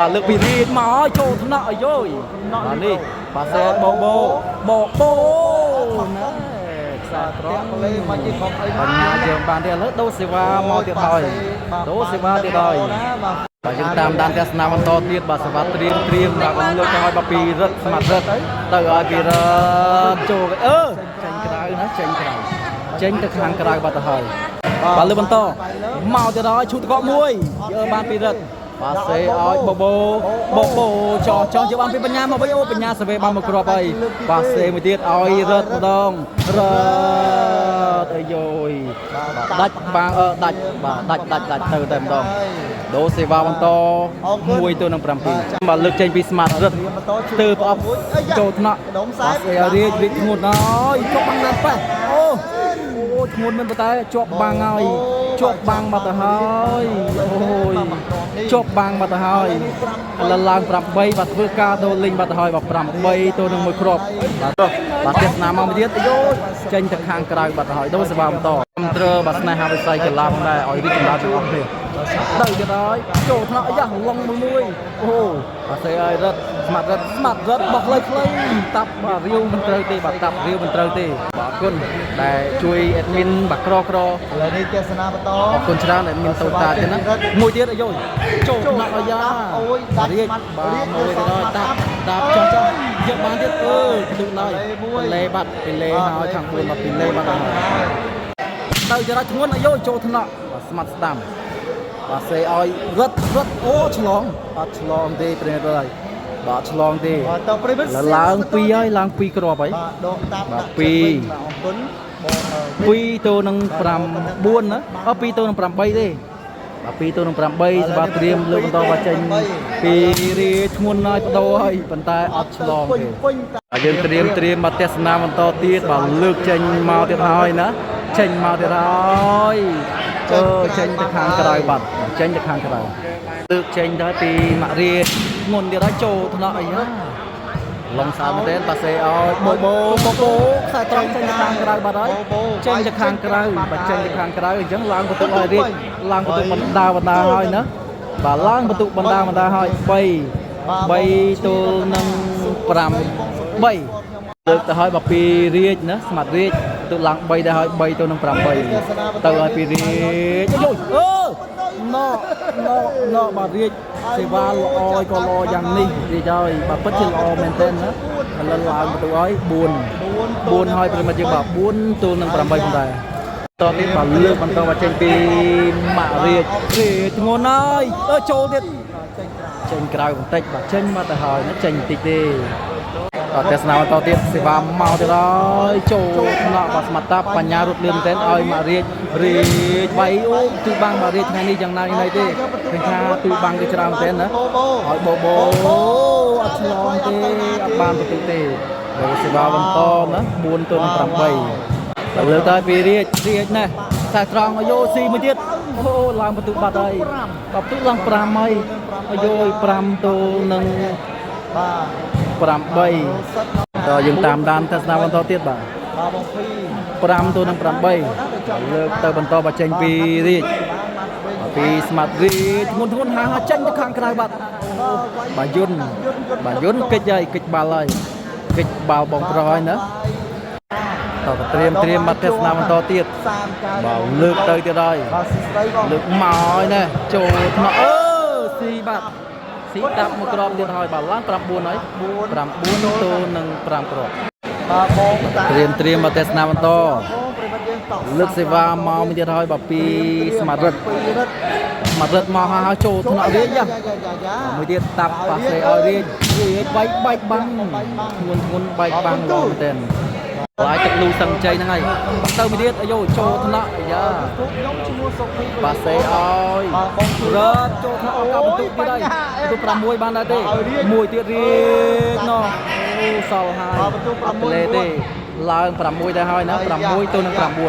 បាទលើកពីរាជមកហើយចូលថ្នាក់អាយយបាទនេះបាទសេបោបោបោបោណែខ្សែត្រង់ លេមកជាខំអី បញ្ញាយើងបានទេឥឡូវដូរសេវាមកទៀតហើយដូរសេវាទៀតហើយបាទយើងតាមដានទស្សនាបន្តទៀតបាទសេវាត្រៀមត្រៀមបាទបងលើកទៅឲ្យបាទពីរិទ្ធស្មាត់រិទ្ធទៅឲ្យពីរិទ្ធចូលអឺចេញក្រៅណាចេញក្រៅចេញទៅខាងក្រៅបាត់ទៅហើយបាទលើកបន្តមកទៀតហើយឈូតកកមួយយើងបានពីរិទ្ធបាទសេឲ្យបបោបបោចោចោយកបានពីបញ្ញាមកវិញអូបញ្ញាសេវេបានមកគ្រាប់ហើយបាទសេមួយទៀតឲ្យរិទ្ធម្ដងរិទ្ធអាយយ ដាច់បាងអឺដាច់បាទដាច់ដាច់ដាច់ទៅតែម្ដងដូរសេវាបន្ត1ទៅនឹង7បាទលើកចេញពីស្មាតរិទ្ធទើបអប់ចូលថ្នាក់បាទសេរាជរាជធ្ងន់ហើយជាប់បាំងណាស់ប៉េះអូអូធ្ងន់មិនប៉ុន្តែជាប់បាំងហើយជាប់បាំងបាត់ទៅហើយអូយជាប់បាំងបាត់ទៅហើយឥឡូវឡើង8បាទធ្វើការដូរលេងបាត់ទៅហើយបាទ8ទៅនឹង1គ្រាប់បាទបាទទស្សនាមកទៀតយោចេញទៅខាងក្រៅបាត់ទៅហើយដូរសេវាបន្ត ត្រឺបាទស្នេហាវិស័យកីឡាផងដែរឲ្យរីកចម្រើនទាំងអស់គ្នាទៅទៀតហើយចូលថ្នាក់អាយ៉ាឡងមួយមួយអូបាទសេឲ្យរត់ស្មាត់រត់ស្មាត់រត់បោះខ្លីខ្លីតាប់បាទរាវមិនត្រូវទេបាទតាប់រាវមិនត្រូវទេបាទអរគុណដែលជួយ admin បាទក្រក្រ ឥឡូវនេះទស្សនាបន្ត អរគុណច្រើន admin តូតាទៀតណាមួយទៀតអាយចូលថ្នាក់អាយ៉ា អូយដាច់ រាជ បាត់ បាទមួយទៀតហើយតាប់តាប់ចោះចោះយកបានទៀតអឺពិន្ទុឡើយលេបាត់ពីលេហើយខាង4មកពីលេបាត់ហើយ ទៅចរាចធ្ងន់អាយុចូលថ្នាក់បាទស្មាត់ស្ដាំបាទសេឲ្យរត់រត់អូឆ្លងអត់ឆ្លងទេប្រិយមិត្តហើយបាទឆ្លងទេ បាទតប្រិមិត្ត ឡើង2ហើយឡើង2គ្រាប់ហើយ បាទដកតាប់ បាទ ដាក់ ពីរ បាទអរគុណបង 2ទៅនឹង5 4ណាអត់2ទៅនឹង8ទេបាទ2ទៅនឹង8សម្រាប់ត្រៀមលើកបន្តបាទចេញពីរាធ្ងន់ហើយបដូរហើយប៉ុន្តែអត់ឆ្លង ពេញ ទេ ពេញតា បាទយើងត្រៀមត្រៀមមកទស្សនាបន្តទៀតបាទលើកចេញមកទៀតហើយណាចេញមកទៀតហើយអឺចេញទៅខាងក្រៅបាត់ចេញទៅខាងក្រៅលើកចេញទៅពីម៉ាក់រាងុនទៀតហើយចូលថ្នាក់អីណាឡងសាមែនទែនប៉ាសេឲ្យបូបូបូបូខ្សែត្រង់ចេញទៅខាងក្រៅបាត់ហើយចេញទៅខាងក្រៅបាទចេញទៅខាងក្រៅអញ្ចឹងឡើងបន្ទុកឲ្យរាជឡើងបន្ទុកបណ្ដាបណ្ដាហើយណាបាទឡើងបន្ទុកបណ្ដាបណ្ដាហើយ3 3ទល់នឹង5 3លើកទៅហើយបើពីរាជណាស្មាត់រាជទៅឡើង3ដែរហើយ3ទៅនឹង8ទៅឲ្យពីរាជអូយអឺណណណបាទរាជសេវាល្អក៏ល្អយ៉ាងនេះរាជហើយបាទពិតជាល្អមែនទែនណាឥឡូវឡើងទៅហើយ4 4ហើយប្រិមត្តយើងបាទ4ទល់នឹង8ផងដែរតនេះបាទលើកបន្តមកចេញពីម៉ាក់រាជរាជធ្ងន់ហើយអឺចូលទៀត ចេញក្រៅបន្តិចបាទចេញមកទៅហើយណាចេញបន្តិចទេតទស្សនាបន្តទៀតសេវាមកទៀតហើយចូលថ្នាក់បាទស្មាត់តាបញ្ញារត់លឿនមែនទែនឲ្យមករាជរាជវាយអូទូបាំងមករាជថ្ងៃនេះយ៉ាងណាយ៉ាងណីទេឃើញថាទូបាំងគេច្រើនមែនទែនណា បូបូ ឲ្យបូបូអត់ឆ្លងទេអត់បានបន្ទុកទេដល់សេវាបន្តណា4ទល់នឹង8ដល់លើទៅពីរាជរាជណាខ្សែត្រង់ឲ្យយោស៊ីមួយទៀតអូឡើងបន្ទុកបាត់ហើយបាទបន្ទុកឡើង5ហើយឲ្យយោ5ទល់នឹង បាទ 8តយើងតាមដានទស្សនាបន្តទៀតបាទ បាទបងភី 5ទល់នឹង8លើកទៅបន្តបើចេញពីរាជបាទពីស្មាត់រាជធ្ងន់ធ្ងន់ហាហាចេញទៅខាងក្រៅបាត់បាទយុនបាទយុនកិច្ចហើយកិច្ចបាល់ហើយកិច្ចបាល់បងប្រុសហើយណាតត្រៀមត្រៀមមកទស្សនាបន្តទៀតបាទលើកទៅទៀតហើយ បាទសួស្តីបង លើកមកហើយណាចូលថ្នាក់អឺស៊ីបាត់ស៊ីតាប់មួយគ្រាប់ទៀតហើយបាទឡើង9ហើយ9ទល់នឹង5គ្រាប់ បាទបងតា ត្រៀមត្រៀមមកទស្សនាបន្ត បងប្រិមត្តយើងត លើកសេវាមកមួយទៀតហើយបាទពីស្មារតី ពីរិទ្ធ ស្មារតីមកហើយចូលថ្នាក់រាជ យ៉ា យ៉ា យ៉ាយ៉ា មួយទៀតតាប់ប៉ាសេឲ្យរាជរាជបែកបែកបាំងធ្ងន់ធ្ងន់បែកបាំងល្អមែនទែនឡាយទឹកលូសឹងជ័យហ្នឹងហើយបាក់ទៅមួយទៀតអាយ៉ូចូលថ្នាក់អាយ៉ា ខ្ញុំឈ្មោះសុភី ប៉ាសេឲ្យ បាទបងជួយ រត់ចូលថ្នាក់ឱកាសបន្ទុកទៀតហើយបន្ទុក6បានដែរទេមួយទៀតរាជណោះអូសល់ហើយ បាទបន្ទុក6 អត់លេទេឡើង6ដែរហើយណា6ទៅនឹង9អូ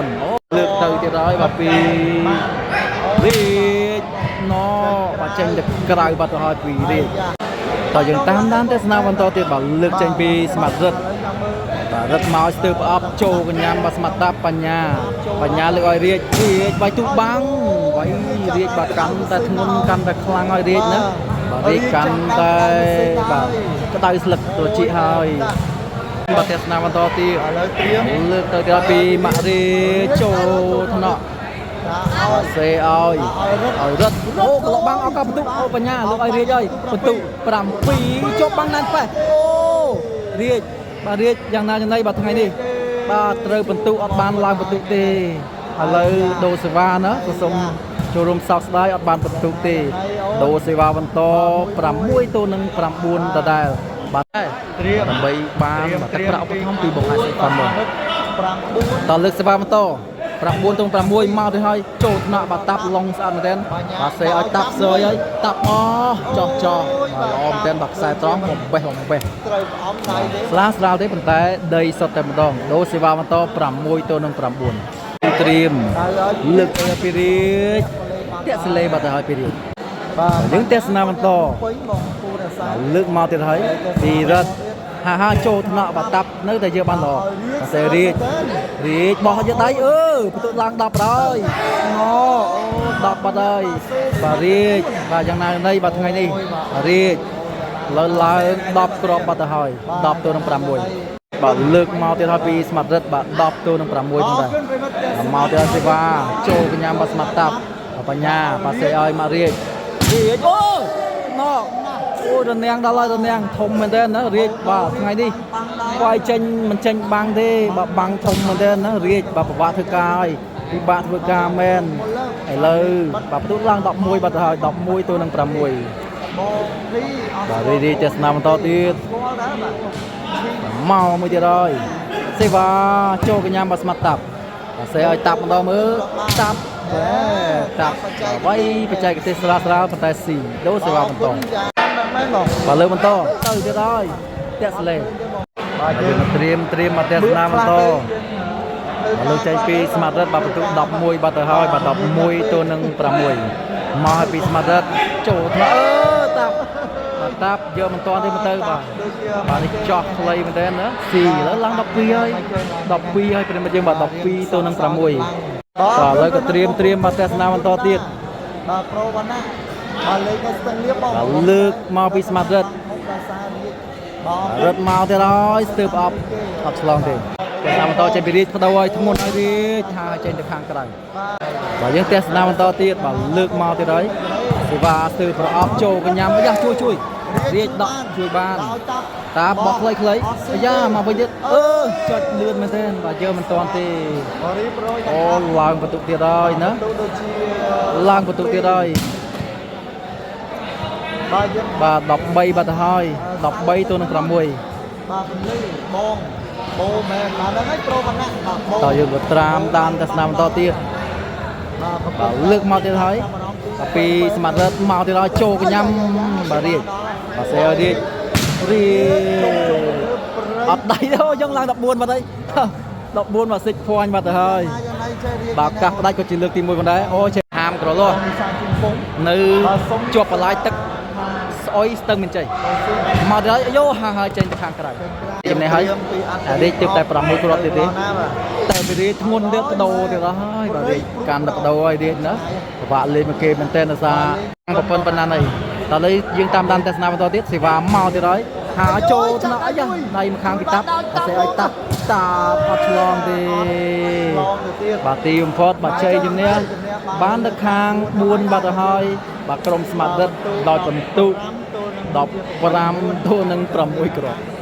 លើកទៅទៀតហើយបាទពីរាជណបាទចេញទៅក្រៅបាត់ទៅហើយពីរាជតើយើងតាមដានទស្សនាបន្តទៀតបាទលើកចេញពីស្មាត់រិទ្ធបាទរិទ្ធមកស្ទើរប្រអប់ចូលកញ្ញាំបាទស្មាត់តាបញ្ញាបញ្ញាលើកឲ្យរាជរាជបាយទូបាំងវាយរាជបាទកាន់តែធ្ងន់កាន់តែខ្លាំងឲ្យរាជណា បាទរាជកាន់តែបាទក្តៅស្លឹកត្រចៀកហើយបាទទស្សនាបន្តទៀត ឥឡូវត្រៀម លើកទៅទៀតពីម៉ាក់រាចូលថ្នាក់ ដាក់ឲ្យ សេឲ្យឲ្យរត់អូក្លុកបាំងអកបន្ទុកអូបញ្ញាលោកឲ្យរាជហើយបន្ទុក7ជាប់បាំងណានប៉េះអូរាជបាទរាជយ៉ាងណាយ៉ាងណីបាទថ្ងៃនេះបាទត្រូវបន្ទុកអត់បានឡើងបន្ទុកទេឥឡូវដូសេវាណាក៏សូមចូលរួមសោកស្ដាយអត់បានបន្ទុកទេដូសេវាបន្ត6ទល់នឹង9ដដែលបាទ ត្រៀម ដើម្បីបានទឹកប្រាក់ឧបត្ថម្ភពីបងអាចហ្វាម 9 តលើកសេវាបន្ត9ទង6មកទៅហើយចូលថ្នាក់បាទតាប់ឡុងស្អាតមែនទែនបាទសេឲ្យតាប់សយហើយតាប់អចោះចោះបាទល្អមែនទែនបាទខ្សែត្រង់បំបេះបំបេះ ត្រូវផ្អំដៃទេ ស្លាស្រាលទេប៉ុន្តែដីសុទ្ធតែម្ដងដូរសេវាបន្ត6ទល់នឹង9ត្រៀមលើកទៅពីរាជតាក់សលេបាត់ទៅហើយពីរាជ បាទ យើងទស្សនាបន្ត ពេញបងពូរសា លើកមកទៀតហើយពីរិទ្ធហាហាចូលថ្នាក់បាតាប់នៅតែយកបានល្អបាទសេរាជរាជបោះយកដៃអឺបន្ទុកឡើង10ហើយងអូ10បាត់ហើយបាទរាជបាទយ៉ាងណាណីបាទថ្ងៃនេះរាជលើឡើង10គ្រាប់បាត់ទៅហើយ10ទល់នឹង6បាទលើកមកទៀតហើយពីស្មាត់រិទ្ធបាទ10ទល់នឹង6ផងដែរ គុណប្រិមត្តទស្សនា មកទៀតសេវាចូលកញ្ញាបាទស្មាត់តាប់បញ្ញាបាទសេឲ្យមករាជរាជអូណោអូរនាងដល់ហើយរនាងធំមែនទែនណារាជបាទថ្ងៃនេះវាយចេញមិនចេញបាំងទេបាទបាំងធំមែនទែនណារាជបាទពិបាកធ្វើការហើយពិបាកធ្វើការមែនឥឡូវបាទបន្ទុកឡើង11បាទទៅហើយ11ទល់នឹង6 បងរីអ បាទរាជរាជទស្សនាបន្តទៀត ស្គាល់ដែរបាទ មកមួយទៀតហើយសេវាចូលកញ្ញាបាទស្មាត់តាប់បាទសេឲ្យតាប់ម្ដងមើលតាប់បែតាប់អ្វីបច្ចេកទេសស្រាលស្រាលប៉ុន្តែស៊ីដូរសេវាបន្ត យ៉ាងមែនបង បាទលើបន្តទៅទៀតហើយតាក់សលេ បាទ បាទយើងត្រៀមត្រៀមមកទស្សនាបន្តបាទលើកចេញពីស្មាត់រិទ្ធបាទបន្ទុក11បាទទៅហើយបាទ11ទល់នឹង6មកឲ្យពីស្មាត់រិទ្ធចូលថ្នាក់អឺតាប់បាទតាប់យកមិនតាន់ទេមកទៅបាទ បាទនេះចោះខ្លីមែនតើណាស៊ីឥឡូវឡើង12ហើយ12ហើយប្រិមត្តយើងបាទ12ទល់នឹង6បាទឥឡូវក៏ត្រៀមត្រៀមមកទស្សនាបន្តទៀត បាទប្រូវណ្ណៈបាទលេខនៅស្ទឹងលៀបបង បាទលើកមកពីស្មាត់រិទ្ធ បាទសាររាជបង រត់មកទៀតហើយស្ទើបអប់អត់ឆ្លងទេទស្សនាបន្តចេញពីរាជបដូរឲ្យធ្ងន់ឲ្យរាជថាចេញទៅខាងក្រៅបាទយើងទស្សនាបន្តទៀតបាទលើកមកទៀតហើយសេវាស្ទើបប្រអប់ចូលកញ្ញាំយ៉ាជួយជួយរាជដកជួយបាន ឲ្យតាប់ តាបោះខ្លីខ្លីអាយ៉ាមកវិញទៀតអឺចុចលឿនមែនទេបាទយើងមិនតាន់ទេ បរិបរយ អូឡើងបន្ទុកទៀតហើយណា ដូចជា ឡើងបន្ទុកទៀតហើយ បាទយើង បាទ13បាត់ទៅហើយ13ទល់នឹង6 បាទពលីបងបូមែនបាទហ្នឹងហើយប្រូវណ្ណៈបាទបូ តើយើងក៏ត្រាមតាមទស្សនាបន្តទៀត បាទ បាទលើកមកទៀតហើយបាទពីស្មាត់រិទ្ធមកទៀតហើយចូលកញ្ញាំបាទរាជបាទសេឲ្យរាជរាជអត់ដៃទេអូយើងឡើង14បាត់ហើយ14បាទសិចភ័ញបាត់ទៅហើយ យ៉ាងណាចេះរាជ បាទឱកាសផ្ដាច់ក៏ជាលើកទី1ផងដែរអូចេះហាមក្រលោះ សាជុំពង នៅជាប់បន្លាយទឹកស្អុយស្ទឹងមានជ័យមកដល់យោហាហើយចេញទៅខាងក្រៅចំណេះហើយអារាជទើបតែ6គ្រាប់ទៀតទេតែពីរាជធ្ងន់ទៀតបដូរទៀតហើយបាទរាជកាន់តែបដូរហើយរាជណាពិបាកលេងមកគេមែនតើដោយសារប្រពន្ធប៉ុណ្ណានេះតើឥឡូវយើងតាមដានទស្សនាបន្តទៀតសេវាមកទៀតហើយហាចូលថ្នាក់អីយ៉ាដៃមកខាងពីតាប់អត់សេឲ្យតាប់តាប់អត់ឆ្លងទេ ឡងទៅទៀត បាទទីបំផុតបាទជ័យជំនះបានទៅខាង4បាត់ទៅហើយបាទក្រុមស្មាតរិទ្ធដោយពិន្ទុ15ទល់នឹង6គ្រាប់